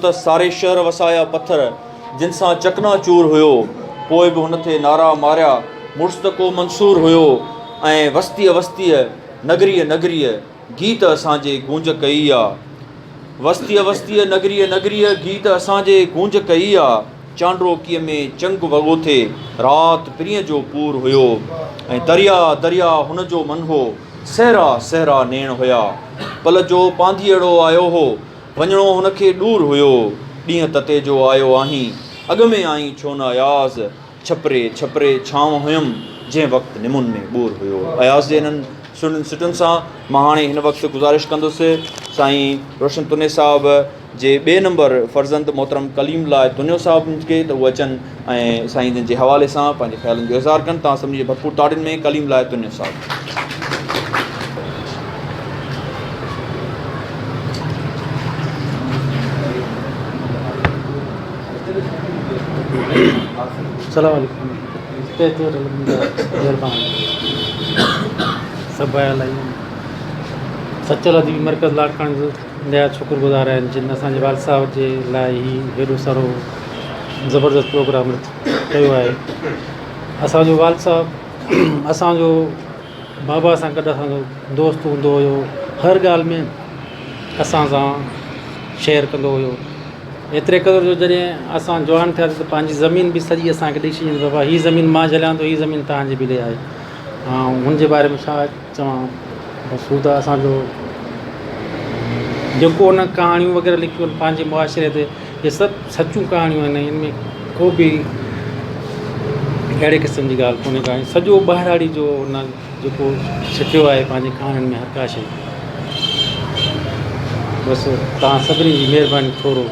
ته ساري شهر وسايا پٿر، جن سان چڪنا چور هيو، پوء به هن ٿي نعرا ماريا، مڙس ته ڪو منصور هيو ۽ وستيء وستيء، نگريء نگريء، گيت اسان جي گونج ڪئي آ. وستيء وستيء، نگريء نگريء، گيت اسان جي گونج ڪئي آ. چانڊروڪيء ۾ چنگ وڳو ٿي، رات پرينء جو پور هيو ۽ درياء درياء هن جو من هو، سهرا سهرا نيڻ هيا. پل جو پانڌيئڙو آيو هو، وڃڻو هن کي ڏور هيو. ڏينهن تتي جو آيو آهين، اڳ ۾ آئين ڇو نه اياز. ڇپري ڇپري ڇانو هيم، جنهن وقت نمن ۾ ٻور هيو. اياز جي انهن سهڻين سٽن سان مان هاڻي هن وقت گذارش ڪندس سائين روشن تنيي صاحب جي ٻئي نمبر فرزند محترم ڪليم لاء تنيو صاحب کي ته هو اچن ۽ سائين جن جي حوالي سان پنهنجي خيالن جو اظهار ڪن. توهان سڀني جي ڀرپور تاڙين ۾ ڪليم لاء تنيو صاحب. السلام عليڪم مهربان سڀ آيل آهيون سچل ادبي مرڪز لاڙڪاڻي جو نهايت شڪر گذار آهن جن اسان جي والد صاحب جي لاء هي هيڏو سارو زبردست پروگرام ڪيو آهي اسان جو والد صاحب اسان جو بابا سان گڏ اسان جو دوست هوندو هيو هر ڳالهه ۾ اسان سان شيئر ڪندو هيو ايتري قدر جو جڏهن اسان جوان ٿياسين ته پنهنجي زمين به سڄي اسانکي ڏئي ڇڏيائين بابا هي زمين مان جهليان ٿو هي زمين تهانجي به لئي آهي ۽ هن جي باري ۾ ڇا چوان بس هو ته اسانجو جيڪو هن ڪهاڻيون وغيره لکيون آهن پنهنجي معاشري تي اهي سڀ سچيون ڪهاڻيون آهن ان ۾ ڪو به اهڙي قسم جي ڳالهه ڪونهي ڪا سڄو ٻهراڙي جو هن جيڪو ڇپيو آهي پنهنجي ڪهاڻين ۾ هر ڪا شيء بس توهان سڀني جي مهرباني ٿورو.